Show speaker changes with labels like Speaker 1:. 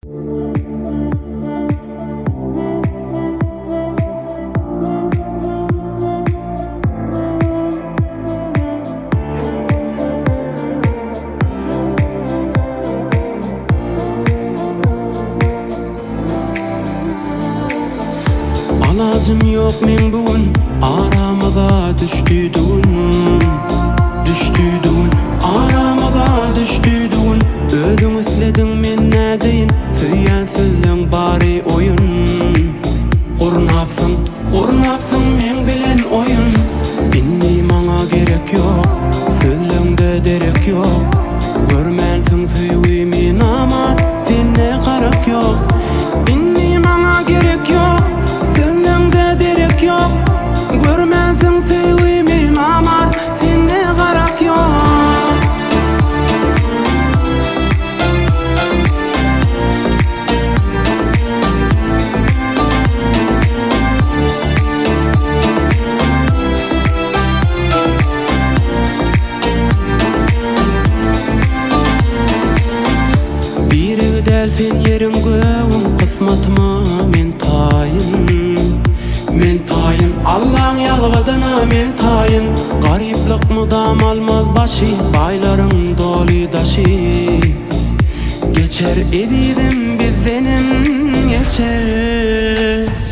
Speaker 1: Alajym ýok meň bu gün Aramyza düşdi düwün Düşdi düwün Aramyza düşdi düwün Özüň islediň men nädeýin Söýýän sözleň bary oýun Gurnapsyň, gurnapsyň meň bilen oýun Indi maňa gerek ýok Sözleňde derek ýok Görmänsiň söýgimi namart Sende garak ýok Indi maňa gerek ýok Sözleňde derek ýok Görmänsiň söýgimi namart Sende garak ýok. Diregi däl sen ýeriň gögüň Kysmatyma men taýyn Men taýyn Allaň ýazgydyna men taýyn Garyplyk mydam almaz başy Baýlaryň doly daşy Geçer ezizim bizdenem geçer.